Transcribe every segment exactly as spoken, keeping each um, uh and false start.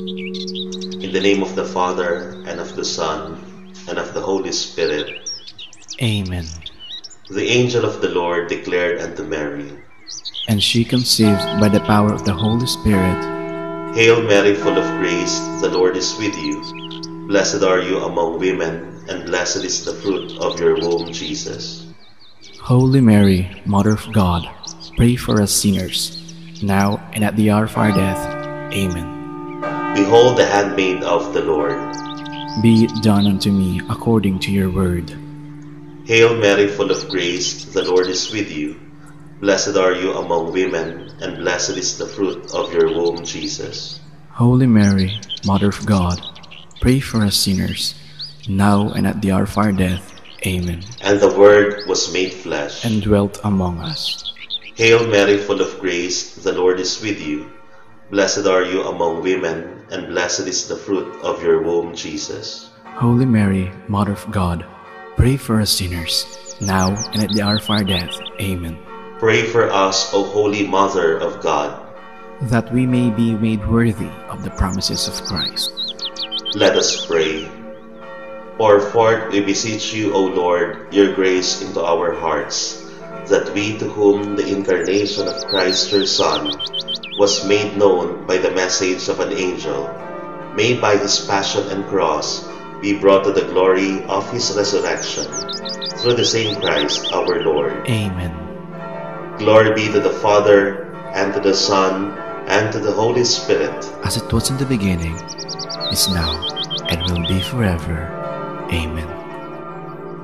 In the name of the Father, and of the Son, and of the Holy Spirit. Amen. The angel of the Lord declared unto Mary, and she conceived by the power of the Holy Spirit. Hail Mary, full of grace, the Lord is with you. Blessed are you among women, and blessed is the fruit of your womb, Jesus. Holy Mary, Mother of God, pray for us sinners, now and at the hour of our death. Amen. Behold the handmaid of the Lord. Be it done unto me according to your word. Hail Mary, full of grace, the Lord is with you. Blessed are you among women, and blessed is the fruit of your womb, Jesus. Holy Mary, Mother of God, pray for us sinners, now and at the hour of our death. Amen. And the Word was made flesh and dwelt among us. Hail Mary, full of grace, the Lord is with you. Blessed are you among women, and blessed is the fruit of your womb, Jesus. Holy Mary, Mother of God, pray for us sinners, now and at the hour of our death. Amen. Pray for us, O Holy Mother of God, that we may be made worthy of the promises of Christ. Let us pray. Pour forth, we beseech you, O Lord, your grace into our hearts, that we, to whom the incarnation of Christ, your Son, was made known by the message of an angel, may by his passion and cross be brought to the glory of his resurrection, through the same Christ our Lord. Amen. Glory be to the Father, and to the Son, and to the Holy Spirit. As it was in the beginning, is now, and will be forever. Amen.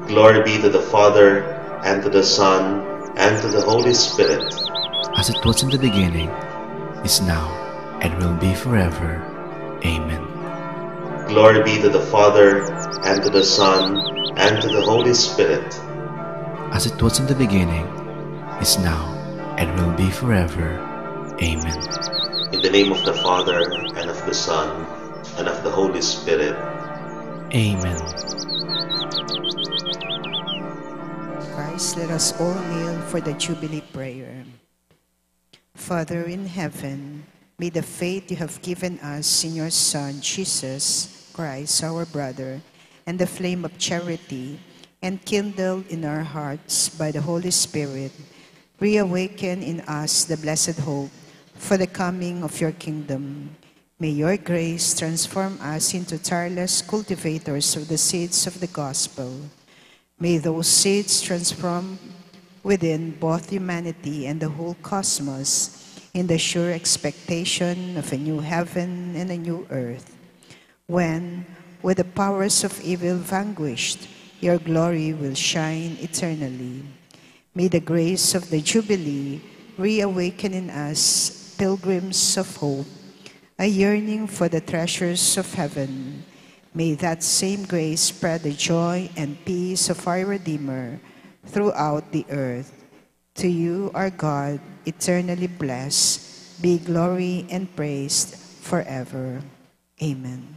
Glory be to the Father, and to the Son, and to the Holy Spirit. As it was in the beginning, is now, and will be forever. Amen. Glory be to the Father, and to the Son, and to the Holy Spirit. As it was in the beginning, is now, and will be forever. Amen. In the name of the Father, and of the Son, and of the Holy Spirit. Amen. Christ, let us all kneel for the Jubilee prayer. Father in heaven, may the faith you have given us in your Son, Jesus Christ, our brother, and the flame of charity, enkindled in our hearts by the Holy Spirit, reawaken in us the blessed hope for the coming of your kingdom. May your grace transform us into tireless cultivators of the seeds of the gospel. May those seeds transform within both humanity and the whole cosmos in the sure expectation of a new heaven and a new earth, when, with the powers of evil vanquished, your glory will shine eternally. May the grace of the Jubilee reawaken in us pilgrims of hope, a yearning for the treasures of heaven. May that same grace spread the joy and peace of our Redeemer throughout the earth. To you, our God, eternally blessed, be glory and praise forever. Amen.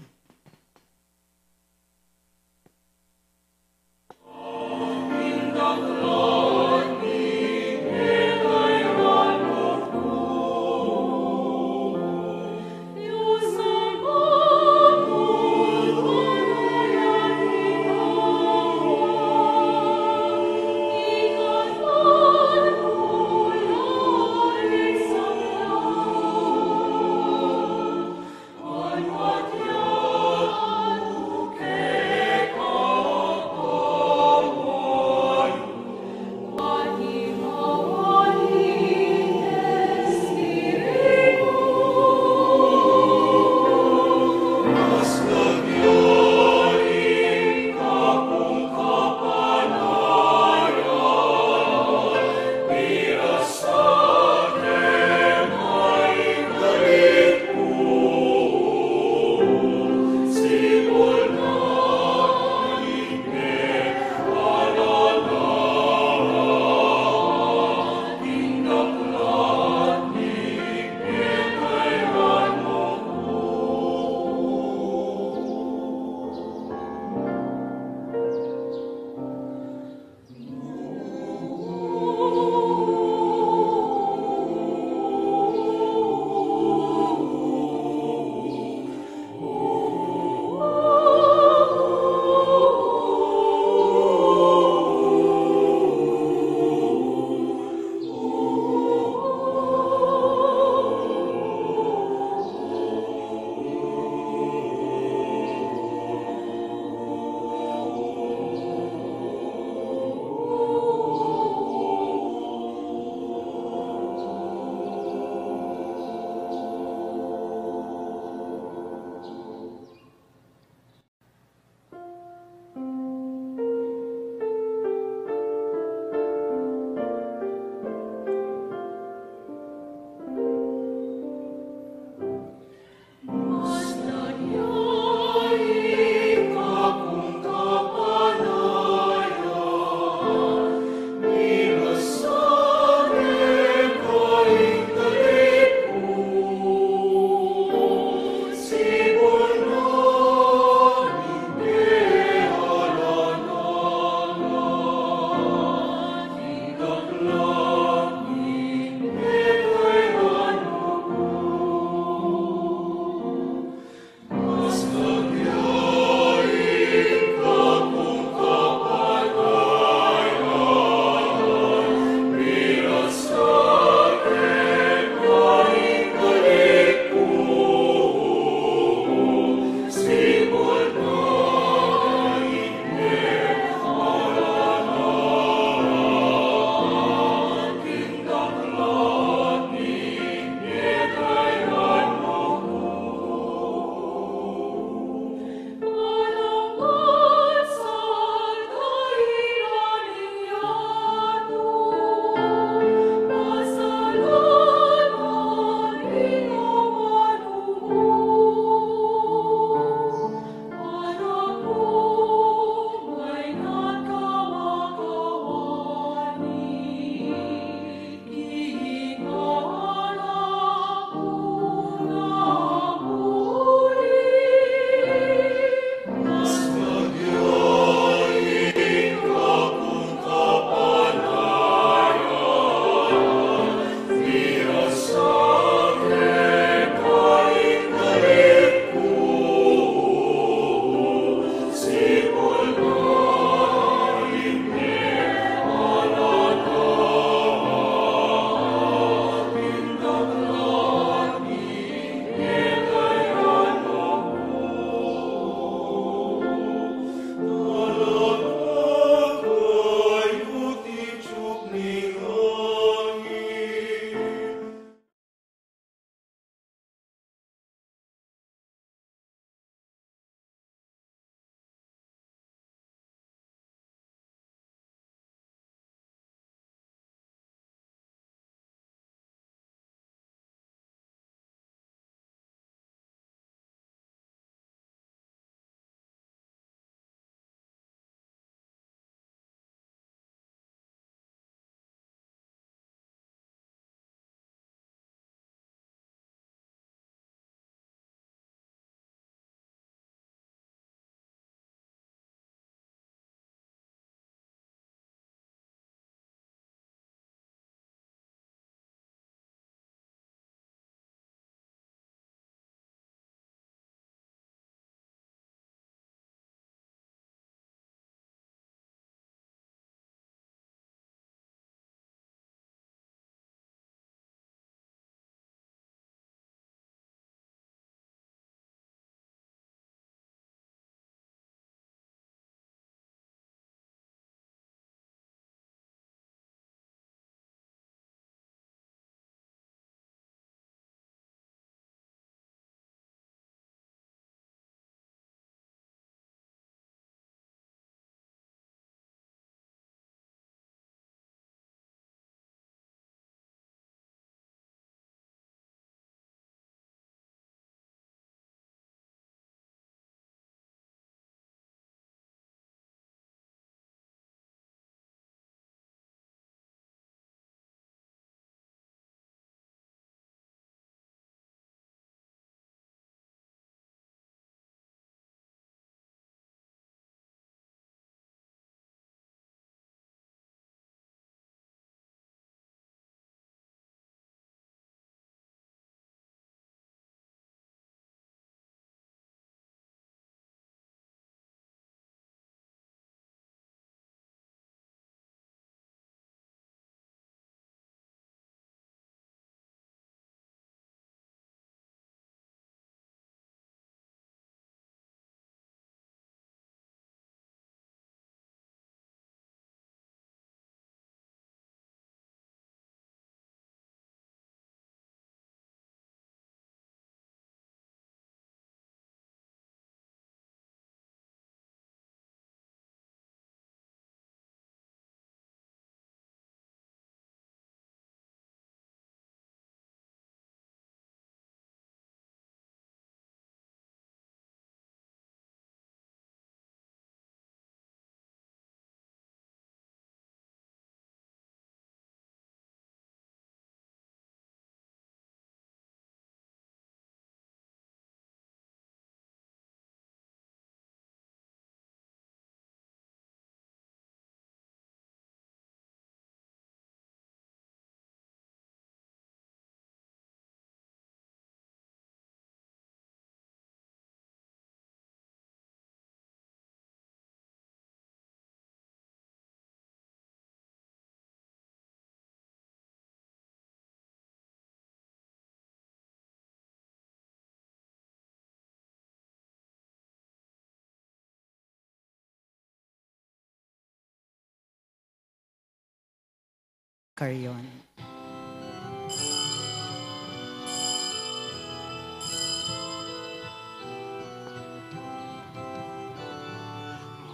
Carrion.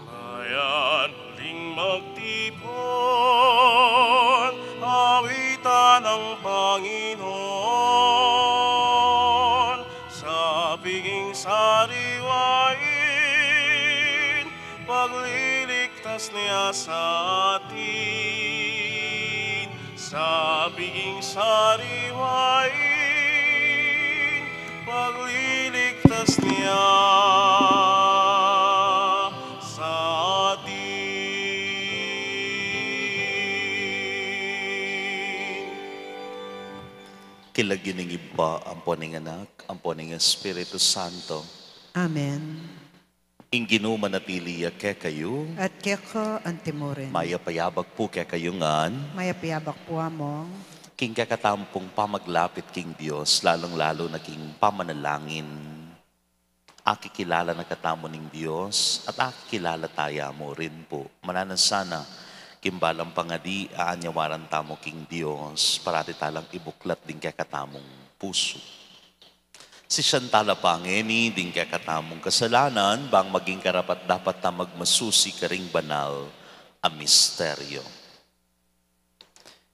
Bayan, muling magtipon, awitan ang Panginoon, sa piging sariwain, pagliligtas niya sa atin, sa piging sariwain, pagliligtas niya sa atin. King lagyu ning Ibpa, ampo ning Anak, ampo ning Espiritu Santo. Amen. Ing Ginu manatili ya kekayu. At keka antimurin. Mayap a abak pu kekayu ngan. Mayap a abak pu, Among. King kekatamung pamaglapit king Dios, lalung-lalu na king pamanalangin, akikilala na katamu ning Dios at akikilala taya mu rin pu. Mananu sana, king balang pangadi, aanyawaran tamu king Dios, parati talang ibuklat ding kekatamung pusu. Sisian tala pa ngeni ding kekatamung kasalanan, bang maging karapat-dapat ta magmasusi karing banal a misteryo.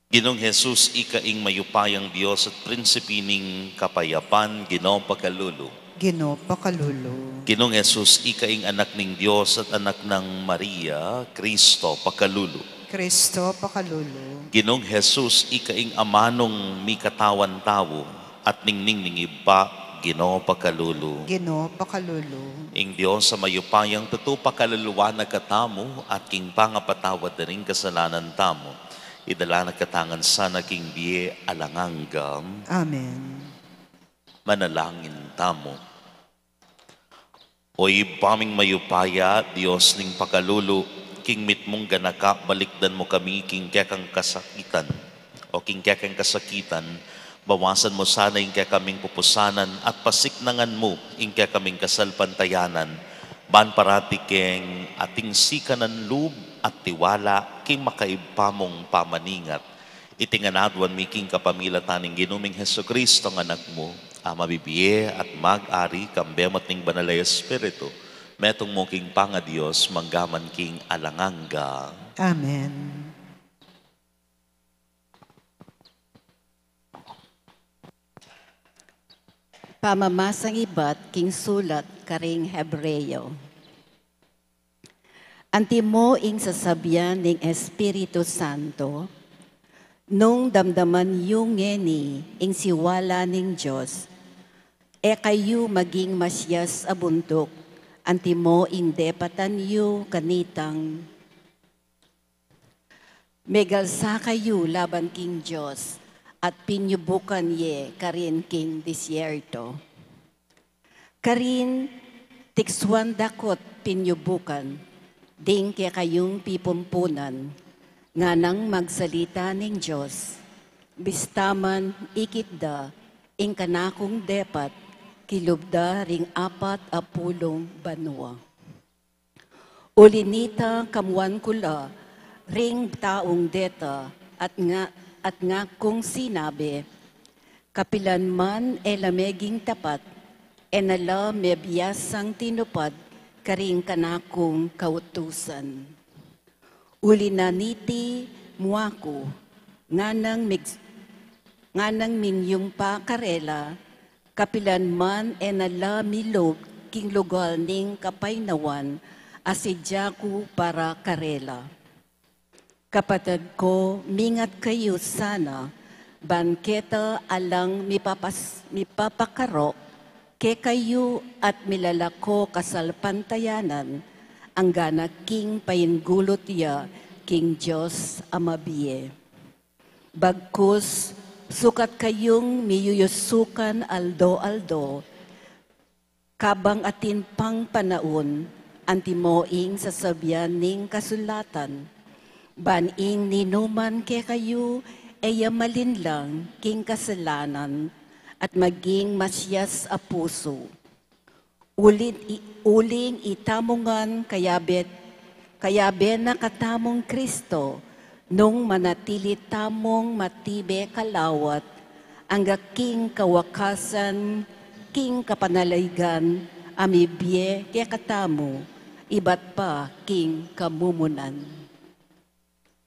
Ginung Jesus, ika ing mayupayang Dios at prinsipi ning kapayapan, Ginu pakalulu. Ginu pakalulu. Ginung Jesus, ika ing Anak ning Dios at Anak nang Maria, Kristo pakalulu. Kristo pakalulu. Ginung Jesus, ika ing amanung mikatawan tau, at ningning ning Ibpa, Ginu pakalulu. Ginu pakalulu. Ing Dios a mayupayang tutu pakaluluan na katamu, at king pangapatawad da ring kasalanan tamu, idala na kata ngan sana king bie alang angga. Amen. Manalangin tamu. O Ibpa ming mayupaya, Dios ning pakalulu, king mitmung ganaka balikdan mu kami king kekang kasakitan, o king kekang kasakitan, bawasan mu sana ing kekaming pupusanan at pasiknangan mu ing kekaming kasalpantayanan, ban parati keng ating sikanan lub at tiwala king makaibpa mung pamaningat. Iti ngan aduan mi king kapamilatan ning Ginu ming Jesucristo a Anak mu, a mabibie at mag-ari kambe mu at ning Banal a Espiritu, metung mu king pangaDios, mangga man king alang angga. Amen. Pamamasang ibat king sulat karing Hebreo. Antimo ing sasabian ning Espiritu Santo, nung damdaman yu ngeni ing siwala ning Dios, e kayu maging masias a buntuk, antimo ing depatan yu kanitang megalsa kayu laban king Dios, at pinyubukan ye karin king disyerto. Karin, tiksuan dakut pinyubukan ding kekayung pipumpunan, nganang magsalita ning Dios, bista man ikit da ing kanakung depat kilub da ring apat a pulung banua. Uli nita, kamuan ku la ring taung deta at nga, at ngakung sinabi, kapilan man e la meging tapat, e na la mebiasang tinupad karing kanakung kautusan. Uli na niti, mua ku, nganang mig-, nganang minyumpa karela, kapilan man e na la milub king lugal ning kapaynawan a sidya ku para karela. Kapatad ko, mingat kayu sana, ban keta alang mipapas-, mipapakarok kekayu at milalako kasalpantayanan, anggana king paingulut ya king Dios a mabie. Bagkus, sukat kayung miyuyusukan aldo-aldo, kabang atin pang panaun, antimo ing sasabian ning kasulatan, ban ing ninuman kekayu e ya malinlang king kasalanan, at maging masias a pusu. Ulit i-, uling itamu ngan kayabe, kayabe na katamung Kristo, Nung manatili tamung matibe kalawat, angga king kawakasan, king kapanaligan, a mibie kekatamu, ibat pa king kamumunan.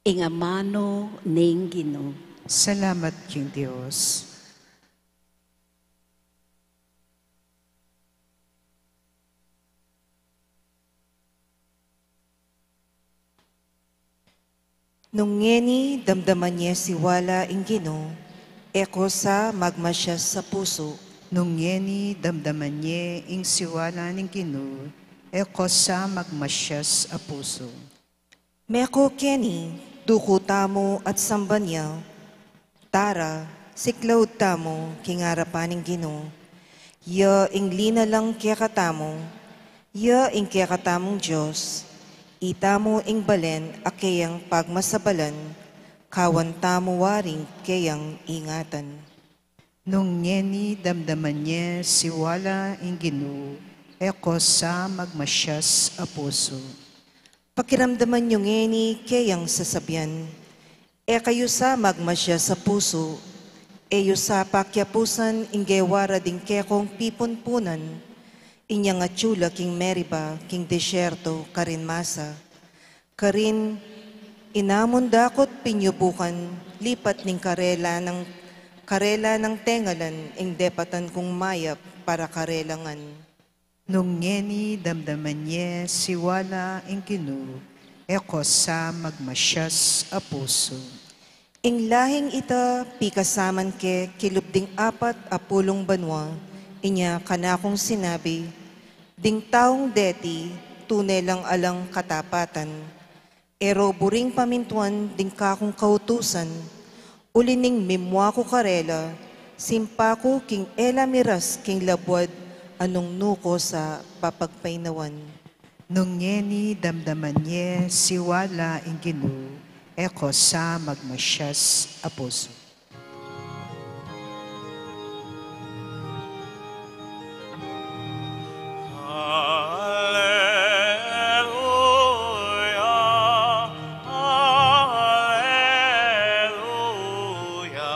Ing amanu ning Ginu. Salamat king Dios. Nung ngeni damdaman ye siwala ing Ginu, e ko sa magmasias a pusu. Nung ngeni damdaman ye ing siwala ning Ginu, e ko sa magmasias a pusu. Meku keni, duku tamu at samban ya. Tara, siklaud tamu king arapan ning Ginu. Ya ing linalang kekatamu, ya ing kekatamung Dios, itamu ing balen a keyang pagmasabalan, kawan tamu waring keyang ingatan. Nung ngeni damdaman ye siwala ing Ginu, e ko sa magmasias a pusu. Pakiramdaman yu ngeni keyang sasabian, e kayu sa magmasias a pusu, e yu sa pakiapusan ing gewa ra ding kekong pipunpunan, inyang atyu la king Meriba, king desierto, karin Masa. Karin, inamun da ku't pinyubukan, lipat ning karela nang, karela nang tengalan, ing depatan kung mayap para karela ngan. Nung ngeni damdaman ye siwala ing Ginu, e ko sa magmasias a pusu. Ing lahing ita pikasaman ke kilub ding apat a pulung banua, inya kanakung sinabi, ding taung deti tune lang alang katapatan, e ro buring pamintuan ding kakung kautusan, uli ning mimua ku karela, simpa ku king e la miras king labuad a nung nu ko sa papagpainawan. Nung ngeni damdaman ye siwala ing Ginu, e ko sa magmasias a pusu. Alleluia, alleluia,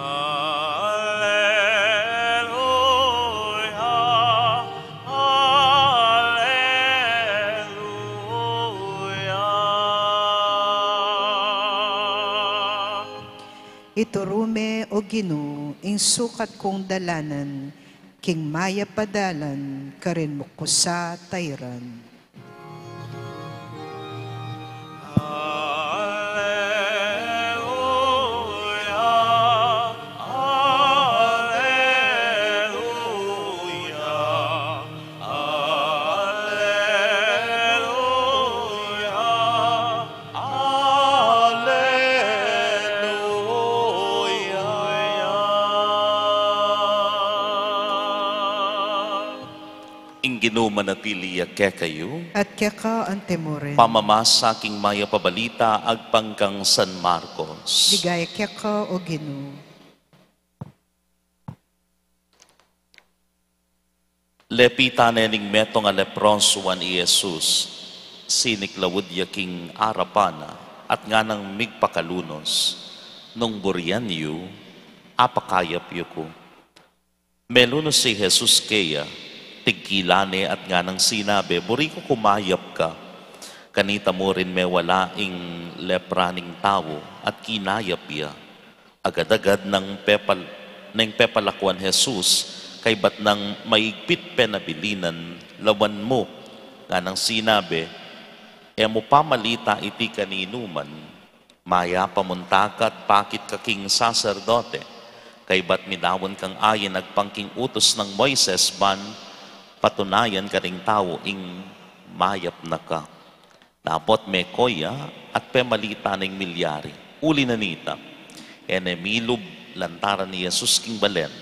alleluia, alleluia. Ituru me, O Ginu, ing sukat kung dalanan, king mayap a dalan, karin mu ku sa tairan. Alleluia, alleluia, alleluia, alleluia. Ing Ginu manatili ya kekayu. At keka antimurin. Pamamasa king Mayap a Balita agpang kang San Marcos. Ligaya keka, O Ginu. Lepitan ne ning metung a leprosuan i Jesus, siniklaud ya king arapan na, at nganang migpakalunus, nung burian yu, apakayap yu ku. Melunus i Jesus keya, tigkilan ne at nganang sinabi, buri ku ku mayap ka. Kanita mu rin mewala ing lepra ning tau, at kinayap ya. Agad-agad nang pepal-, neng pepalakuan Jesus, kaybat nang maigpit penabilinan, lawan mu, nganang sinabi, e mu pamalita iti kaninuman, mayap a munta ka at pakit ka king saserdote, kaybat midaun kang ayin agpang king utus nang Moises ban patunayan karing tau ing mayap na ka. Dapot meko ya at pemalita ning milyari. Uli na nita, e ne milub lantaran i Jesus king balen.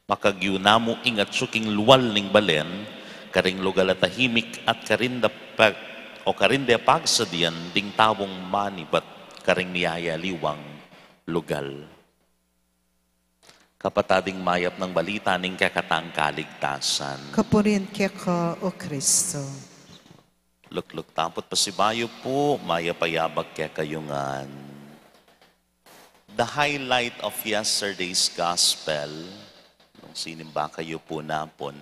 Makagyu na mu ing atsu king lual ning balen, karing lugal a tahimik at karin da pag-, o karin de pagsadian ding taung manibat karing miyayaliwang lugal. Kapatad, ing mayap nang balita ning kekatang kaligtasan. Kapurian keka, O Kristo. Lukluk tamu pu't pasibayu pu, mayap a yabak kekayu ngan. The highlight of yesterday's gospel, nung sinimba kayu pu napun,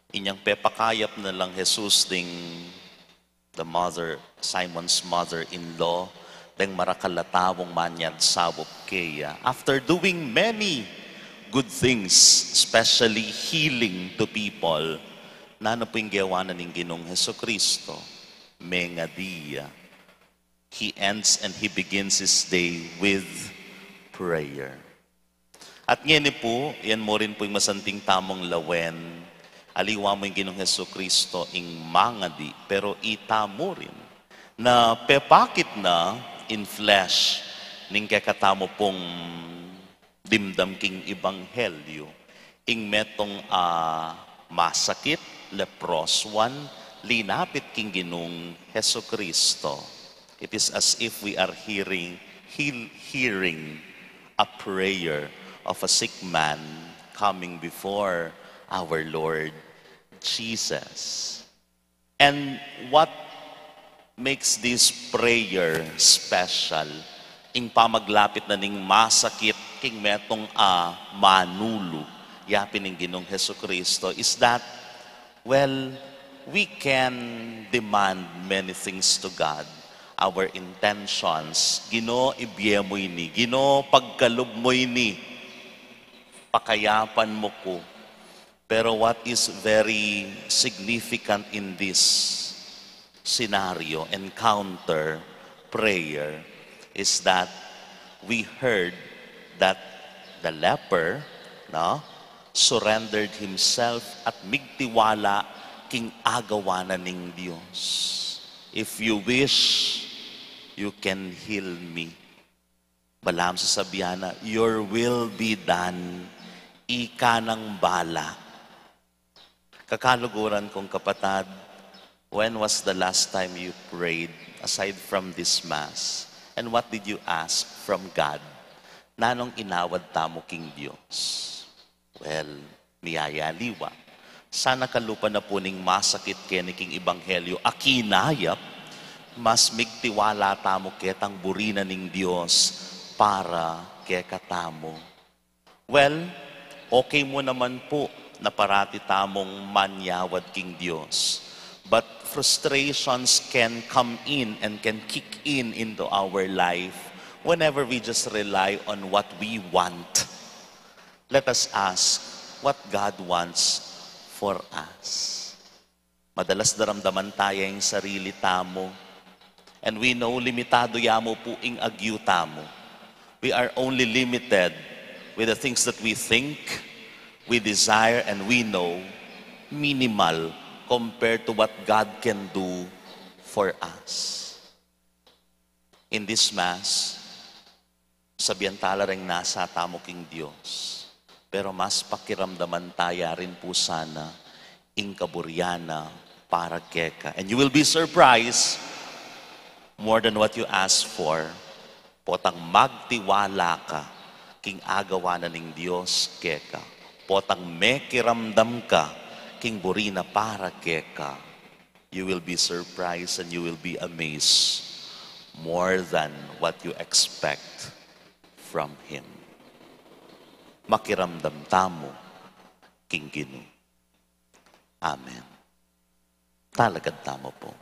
inyang pepakayap na lang Jesus ding the mother, Simon's mother-in-law, deng marakal a taung manyad saup keya. After doing many good things, especially healing to people, nanu pu ing gewa na ning Ginung Jesucristo? Mengadi ya. He ends and he begins his day with prayer. At ngeni pu, yan mu rin pu ing masanting tamung lawen. Aliwa mu ing Ginung Jesucristo ing mangadi, pero ita mu rin na pepakit na in flesh ning kekatamu pung dimdam king ebanghelyo, ing metung a masakit, leproswan, linapit king Ginung Jesucristo. It is as if we are hearing, heal-, hearing a prayer of a sick man coming before our Lord Jesus. And what makes this prayer special? Ing pamaglapit na ning masakit king metung a manulu, yapin ning Ginung Jesucristo, is that, well, we can demand many things to God. Our intentions, Ginu, ibie mu ini. Ginu, pagkalub mu ini. Pakayapan mu ku. Pero what is very significant in this scenario, encounter, prayer, is that we heard that the leper, no, surrendered himself at migtiwala king agawa na ning Dios. "If you wish, you can heal me." Balamu sasabian na, "Your will be done." Ika nang bala. Kakaluguran kung kapatad, when was the last time you prayed aside from this Mass? And what did you ask from God? Nanung inawad tamu king Dios? Well, miyayaliwa. Sana kalupa na pu ning masakit keni king ebanghelyo, akinayap, mas migtiwala tamu ketang buri na ning Dios para kekatamu. Well, okay mu naman pu na parati tamung manyawad king Dios. But frustrations can come in and can kick in into our life whenever we just rely on what we want. Let us ask what God wants for us. Madalas daramdaman taya ing sarili tamu. And we know, limitado ya mu pu ing agyu tamu. We are only limited with the things that we think, we desire, and we know, minimal compared to what God can do for us. In this Mass, sabian tala reng nasa tamu king Dios. Pero mas pakiramdaman taya rin pu sana ing kaburian na para keka. And you will be surprised more than what you ask for. Potang magtiwala ka king agawa na ning Dios keka. Potang mekiramdam ka king buri na para keka. You will be surprised and you will be amazed more than what you expect from Him. Makiramdam tamu king Ginu. Amen. Talakad tamu pu.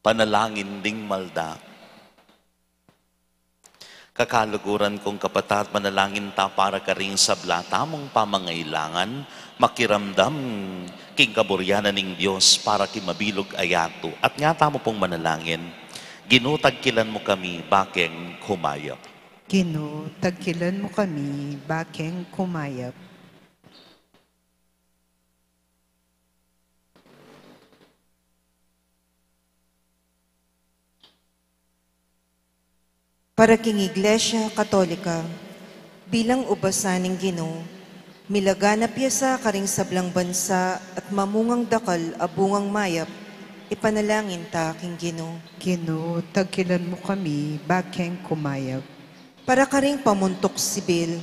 Panalangin ding malda. Kakaluguran kung kapatad, manalangin ta para karing sabla tamung pamangailangan, makiramdam king kaburian na ning Dios para king mabilug a yatu. At nga tamu pung manalangin, Ginu, tagkilan mu kami, bakeng kumayap. Ginu, tagkilan mu kami, bakeng kumayap. Para king Iglesia Katolika, bilang ubasan ning Ginu, milaganap ya sa karing sablang bansa at mamungang dakal a bungang mayap, ipanalangin ta king Ginu. Ginu, tagkilan mu kami, bakeng kumayap. Para karing pamuntuk sibil,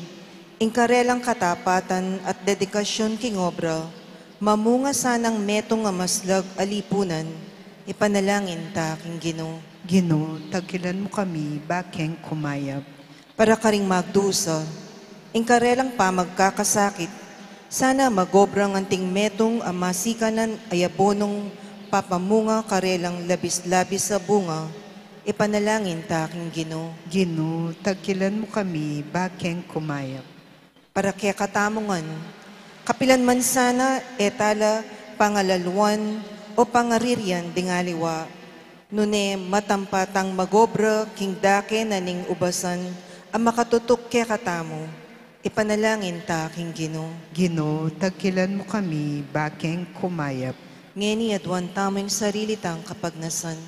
ing karelang katapatan at dedikasyun king obra, Mamunga sanang metung a maslag a lipunan, ipanalangin ta king Ginu. Ginu, tagkilan mu kami, bakeng kumayap. Para karing magdusa, ing karelang pamagkakasakit, sana magobrang anting metung a masikanan a yabonung papamunga karelang labis-labis a bunga, ipanalangin ta king Ginu. Ginu, tagkilan mu kami, bakeng kumayap. Para kekatamu ngan, kapilan man sana e tala pangalaluan o pangaririan ding aliwa, nune matampa tang magobra king dake na ning ubasan a makatutuk kekatamu, ipanalangin ta king Ginu. Ginu, tagkilan mu kami, bakeng kumayap. Ngeni aduan tamu ing sarili tang kapagnasan.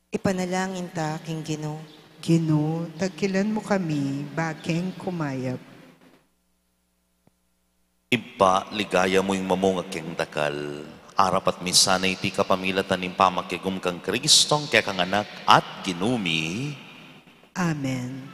Ipanalangin ta king Ginu. Ginu, tagkilan mu kami, bakeng kumayap. Ibpa, ligaya mu ing mamunga keng dakal. Arapat mi sana iti kapamilatan ning pamakiagum kang Kristong kekang Anak at Ginu mi. Amen.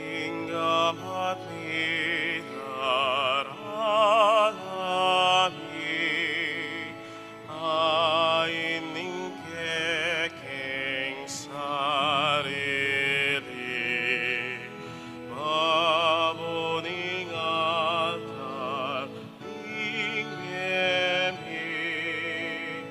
King gamat mi darala mi, a ining kekeng sarili, babunung altar ning bie mi,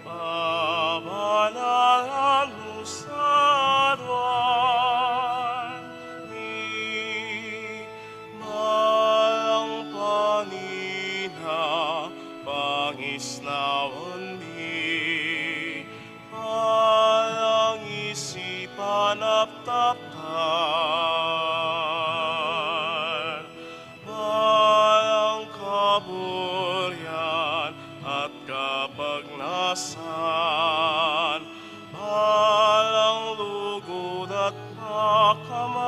babanalan mu sa aduan mi, balang panina pangisnawan mi, balang isipan aptaptan, balang kaburian at kapagnasan, balang lugud at pakamal,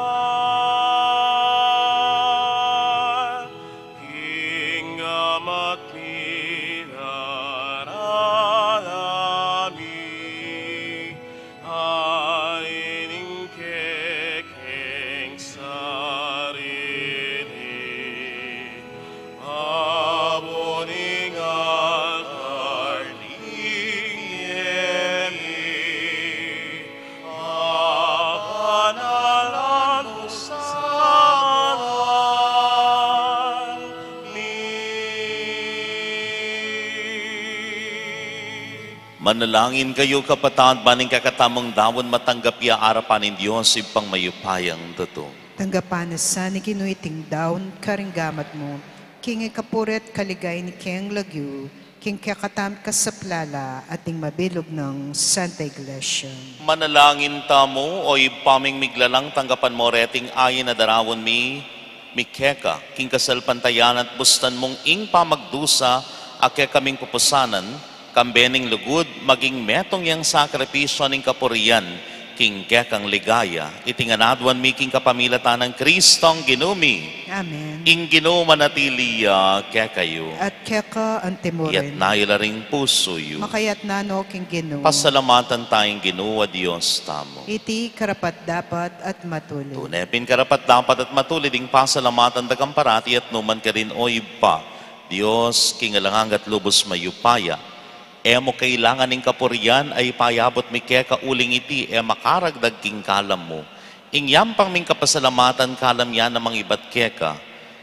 king gamat mi darala mi, a ining kekeng sarili, babunung altar ning bie mi, babanalan mu sa aduan mi. Manalangin kayu, kapatad, ban ing kekatamung daun matanggap ya arapan ning Dios Ibpang mayupayang tutu. Tanggapan na sa ning Ginu iting daun karing gamat mu, king ikapuri't kaligayan ning kayang lagyu, king kekatamung kasaplalan at ning mabilug nang Santa Iglesia. Manalangin tamu. O Ibpa ming miglalang, tanggapan mu reting ayin a daraun mi, mi keka, king kasalpantayanan at bustan mung ing pamagdusa a kekaming pupusanan, kambe ning lugud, maging metung yang sakripisyu ning kapurian, king kekang ligaya. Iti ngan aduan mi king kapamilatan nang Kristong Ginu mi. Amen. Ing Ginu manatili ya kekayu. At keka antimurin. Iyatas yu la ring pusu yu. Makayatas no king Ginu. Pasalamatan taya ing Ginu a Dios tamu. Iti karapat-dapat at matulid. Tune pin karapat-dapat at matulid ing pasalamatan da ka parati at nu man karin, O Ibpa, Dios king alang angga at lubus mayupaya. E mu kailangan ing kapurian a ipayabut mi keka, uling iti e makaragdag king kalam mu. Ing yampang ming kapasalamatan kalam ya namang ibat keka.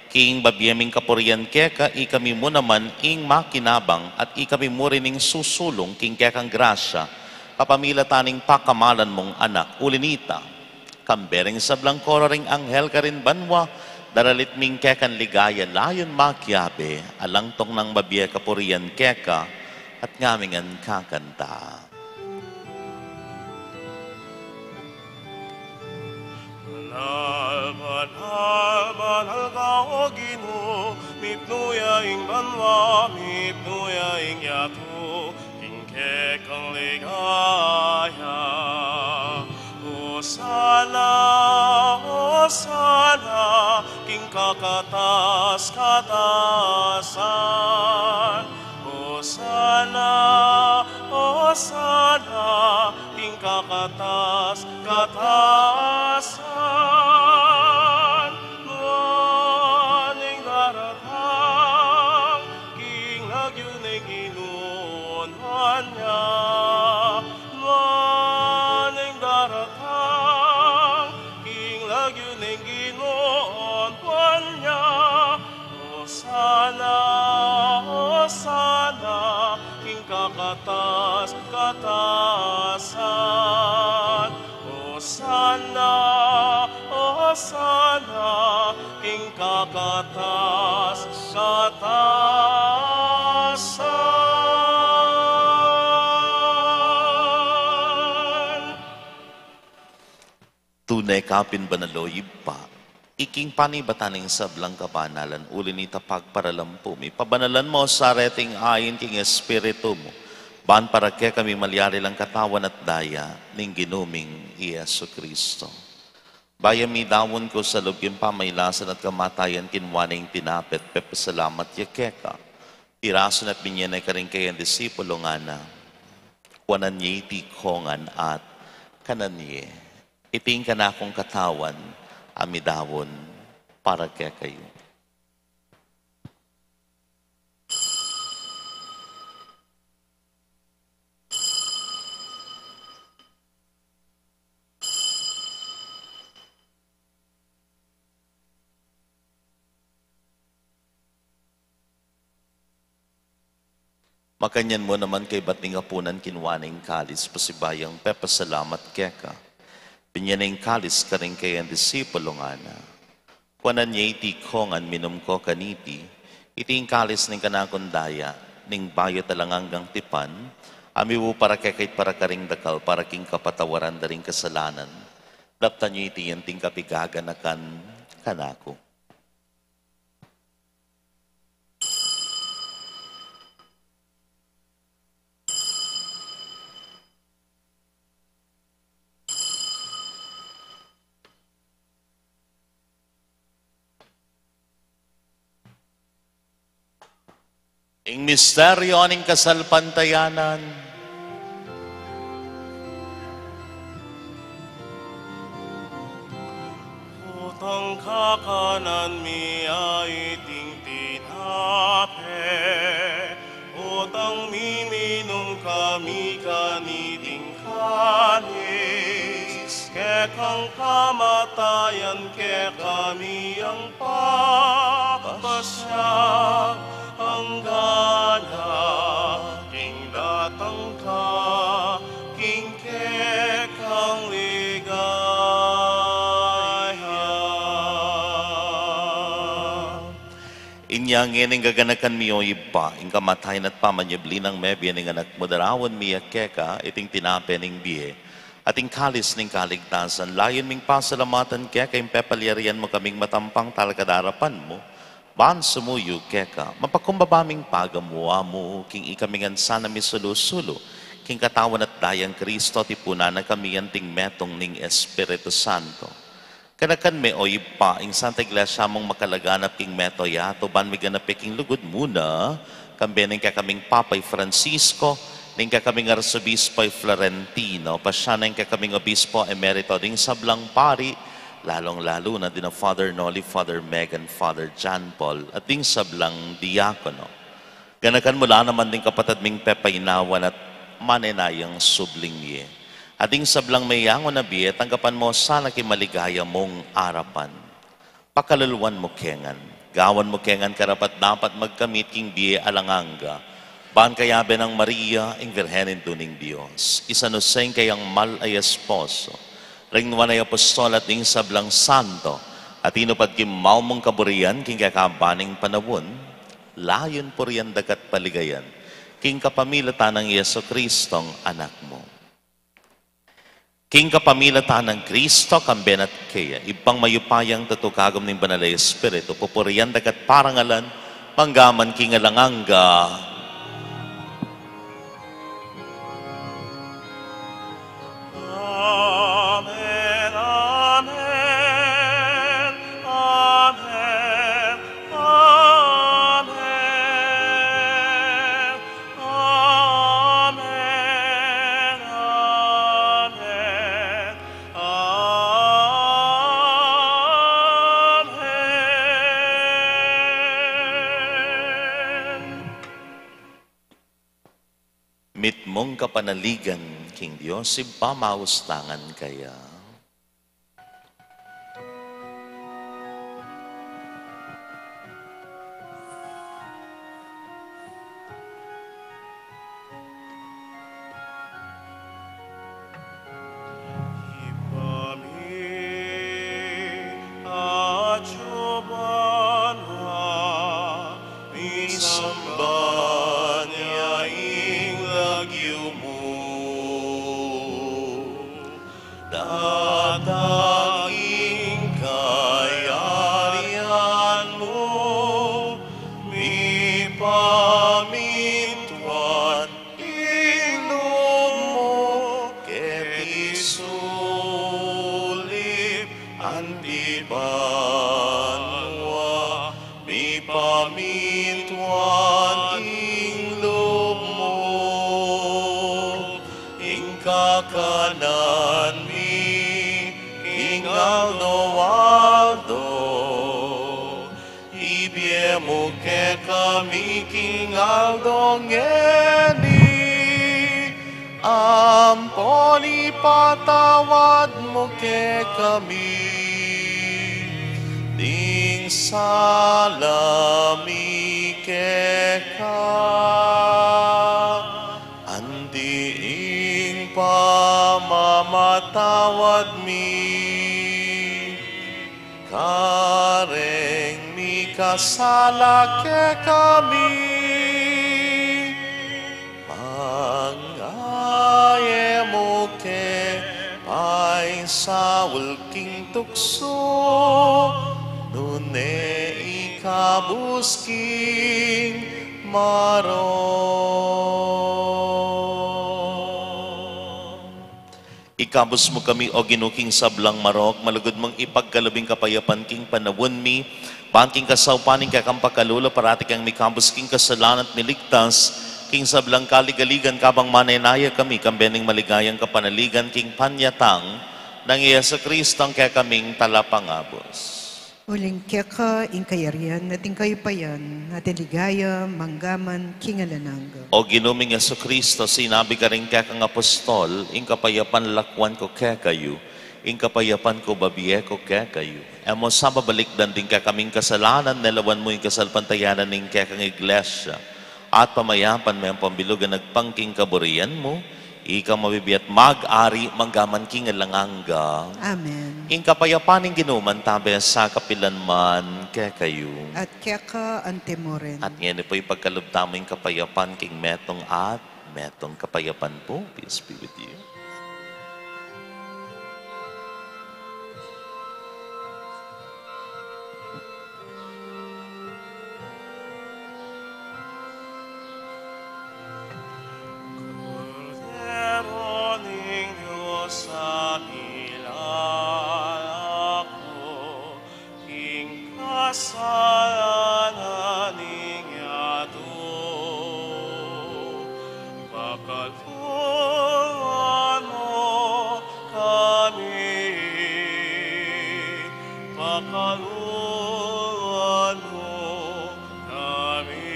King babie ming kapurian keka, ikami mu naman ing makinabang at ikami mu rin ing susulung king kekang grasya, kapamilatan ning pakamalan mung Anak. Uli na nita, kambe ring sablang koro ring anghel karin banua, daralit mi ing kekang ligaya layun makiabe, alang tungna babie kapurian keka, at ngami ngan kakanta. Banal, banal, banal ka, O Ginu, mipnu ya ing banua, mipnu ya ing yatu, king kekang ligaya. Hosana king kakatas-katasan. Hosana, Hosana king kakatas-katasan. Nuan ing daratang king lagyu ning Ginu, nuan ya. Nuan ing daratang king lagyu ning Ginu, nuan ya. Hosana, Hosana king kakatas-katasan. Hosana, Hosana king kakatas-katasan. Tune ka pin banal, o Ibpa, iking panibatan ning sablang kabanalan, uli na nita pagparalan mu, pabanalan mu sa reting ain king Espiritu mu, ban para kekami malyari lang katawan at daya ning Ginu ming i Jesucristo. Bayu midaun ku sa lub king pamailasan at kamatayan, kinua ne ing tinape at pepasalamat ya keka. Pirasu ne at binye ne karing kayang disipulo, ngana: Kuanan ye iti kongan at kanan ye. Iti ing kanakung katawan a midaun para kekayu. Makanyan mu naman, kaybat ning apunan, kinua ne ing kalis, pasibayu yang pepasalamat keka, binye ne ing kalis karing kayang disipulo, ngana: Kuanan ye iti kongan, minum ko kaniti, iti ing kalis ning kanakung daya, ning bayu at alang anggang tipan, a mibu para kekayu at para karing dakal, para king kapatawaran da ring kasalanan. Daptan ye iti anting kapigaganakan kanaku. Ing misteryu ning kasalpantayanan. Potang kakanan mi iting tinape, potang miminum kami kaniting kalis, kekang kamatayan kekami yang papasyag, anggang king datang ka king kekang ligaya. Inya ngeni, gaganakan mi, o Ibpa, ing kamatayan at pamanyubli nang mebie ning Anak mu, daraun mi ya keka iting tinape ning bie at ing kalis ning kaligtasan, layun ming pasalamatan keka ing pepalyarian mu kaming matampang talakad king arapan mu, ban sumuyu keka. Mapakumbaba ming pagamu-amu king ikami ngan sana misulu-sulu king katawan at dayang Kristo, tipunan na kami anting metung ning Espiritu Santo. Ganakan me, o Ibpa, ing Santa Iglesia mung makalaganap king mabilug a yatu, ban miganap ya king lugud mu na, kambe ning kekaming Papa i Francisco, ning kekaming Arsobispo i Florentino, pasyanan ning kekaming Obispo Emerito, ding sablang pari, lalung-lalu na dina Father Noli, Father Megan, Father John Paul, at ding sablang diakono. Ganakan mu la naman ding kapatad ming pepainawan at manenayang subling mie, at ding sablang meyangu na bie, tanggapan mu sana king maligaya mung arapan. Pakaluluan mu ke ngan, gawan mu ke ngan karapat-dapat magkamit king bie alang angga, ban kayabe nang Maria, ing Virgen Indu ning Dios, i San Jose, ing kayang mal a esposo, ring nuan a apostol at ding sablang santo a tinupad king maumung kaburian king kekaban ning panaun, layun purian da ka at paligayan, king kapamilatan nang Jesucristong Anak mu. King kapamilatan nang Kristo, kambe na at keya, Ibpang mayupayang tutu, kagum ning Banal a Espiritu, pupurian da ka at parangalan, mangga man king alang angga. Amen, amen. Mitmung kapanaligan king Dios, Ibpa, maus tangan kaya. Ibpa mi, atsu ka banua, misamban ya ing lagyu mu. Datang ing kayarian mu, mipamintuan ing lub mu keti sulip anti banua, mipamintuan ing lub mu. Ing kakanan mi king aldo-aldo, ibie mu kekami king aldo ngeni, ampon ipatawad mu kekami ding sala mi keka, anti ing pamamatawad mi kareng mikasala kekami. Manga e mu ke paisaul king tuksu, nune ikabus king marok. Ikabus mu kami, O Ginu, king sablang marok, malugud mung ipagkalub ing kapayapan king panaun mi, ban king kasaupan ning kekang pakalulu, parati kang mikabus king kasalanan at miligtas king sablang kaligaligan, kabang manenaya kami kambe ning maligayang kapanaligan king panyatang nang Jesucristo, ing kekaming Talapangabus. Uling keka ing kayarian, at ing kayupayan, at ing ligaya, mangga man king alang angga. O Ginu ming Jesucristo, sinabi karing kekang apostol, ing kapayapan lakwan ku kekayu, ing kapayapan ku babie ku kekayu. E mu sa babalikdan ding kekaming kasalanan, nune lawan mu ing kasalpantayanan ning kekang Iglesia, at pamayapan me ampon bilug agpang king kaburian mu, ika a mabibie at mag-ari mangga man king alang angga. Amen. Ing kapayapan ning Ginu mantabe sa kapilan man kekayu. At keka antimurin. At ngeni pu ipagkalub tamu ing kapayapan king metung at metung. Kapayapan pu, peace be with you. Kordero ning Dios a milalako king kasalanan ning yatu, pakalulwan mu kami, pakalulwan mu kami.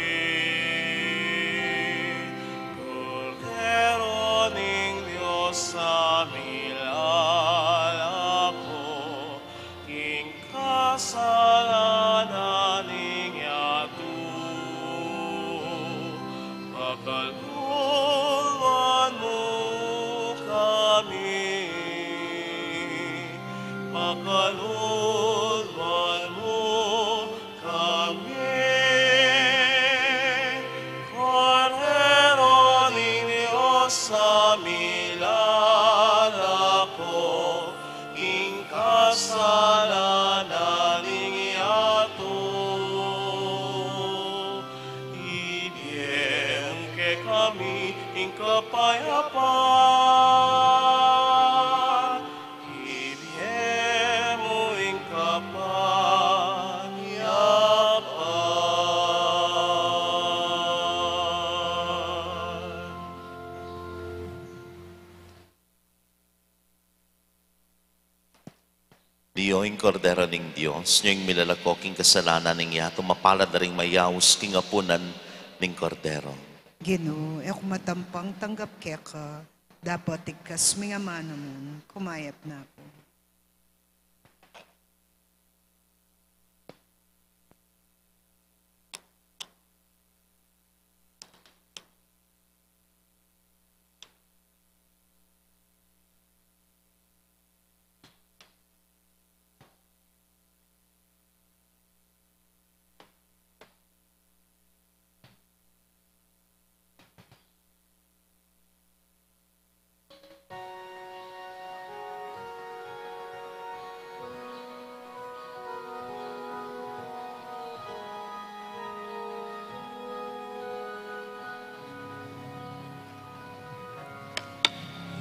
Kordero ning Dios a milalako king kasalanan ning yatu, pakalulwan mu kami, pakalulwan mu kami. Kordero ning Dios a milalako king kasalanan ning yatu, ibie mu kekami ing kapayapan, ibie mu ing kapayapan. Nyo ing Kordero ning Dios, nyo ing milalako king kasalanan ning yatu, mapalad la ring mayaus king apunan ning Kordero. Ginu, e ku matampang tanggap keka, dapot igkas mu ing amanu mu, kumayap na ku.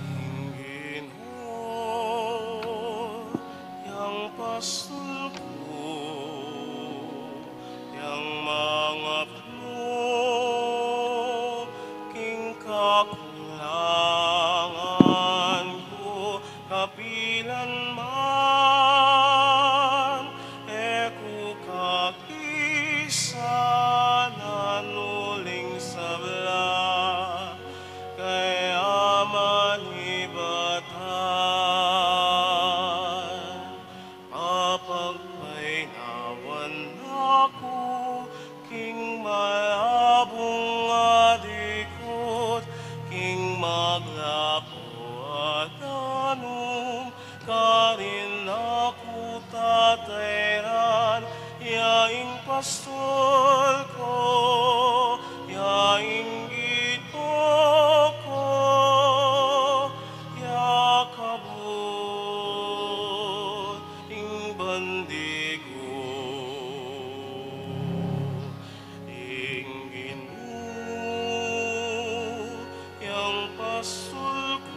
Ing Ginu, yang pastul ku, yang mangapnu king kakulangan ku, kapilan man e ku kakisanan uling sabla, kaya manibatan. Papagpainawan na ku king malabung a dikut, king maglapu a danum, karin na ku tatairan, ya ing pastul ku, ya ing Ginu ku, ya kabud ing bandi ku. Ing Ginu, yang pastul ku,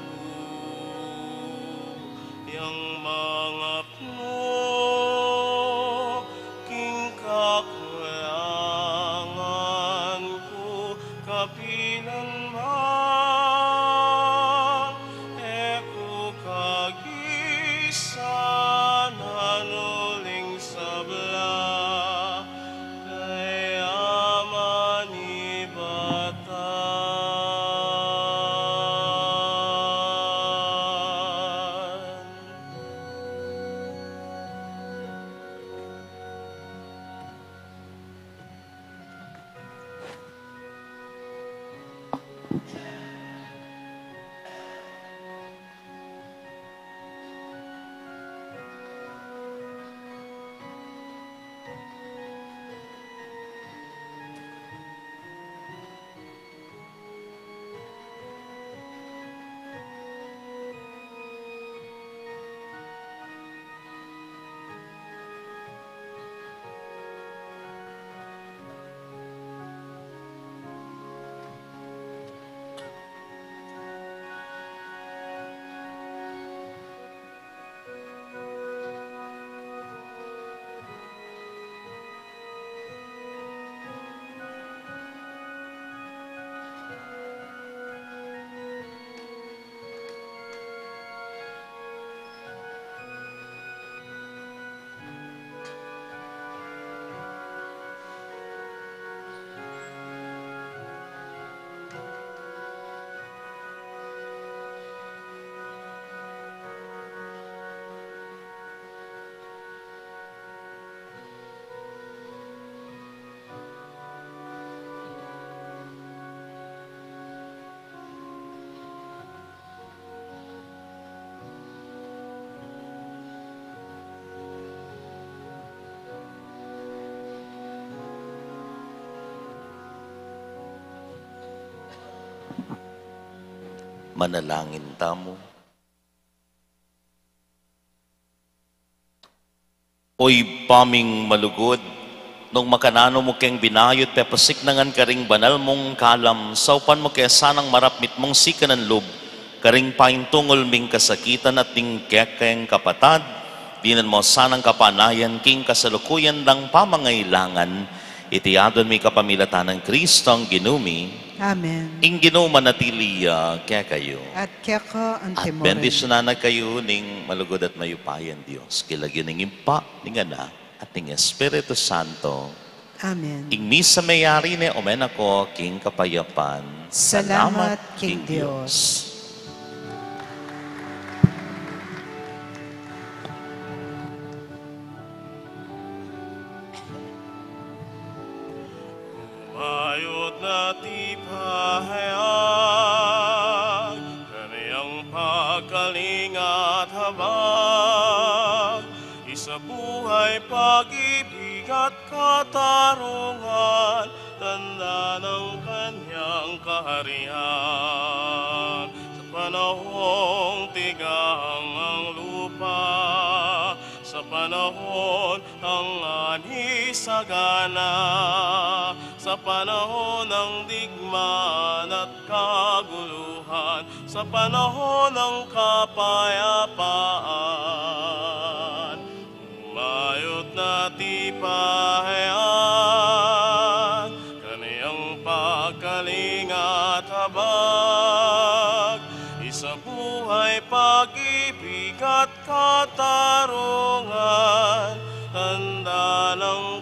yang mangapnu king kakulangan ku, kapilan man e ku kakisanan uling sabla, kaya manibatan. Manalangin tamu. O Ibpa ming malugud, nung makananu mu keng binayu at pepasiknangan karing banal mung kalam, saupan mu ke sanang marap mitmung sikanan lub karing paintungul ming kasakitan at ding kekeng kapatad, dinan mu sanang kapanayan king kasalukuyan dang pamangailangan. Iti aduan mi kapamilatan nang Kristong Ginu mi. Amen. Ing Ginu manatili ya kekayu. At keka antimorem. At bendisyonan na kayu ning malugud at mayupayang Dios, king lagyu ning Ibpa, ning Anak, at ning Espiritu Santo. Amen. Ing misa meyari ne, ume na ko king kapayapan. Salamat king Dios. Mayut na tipahean, kaniang pagkalingat habag, isabuhay pag-ibig at katarungan, tanda ng kanyang kaharian. Sa panahong tigang ang lupa, sa panahon ang ani sagana, sa panahon ng digmaan at kaguluhan, sa panahon ng kapayapaan. Mayut na tipahean, kaniang pagkalingat habag, isabuhay pag-ibig at katarungan, tanda ng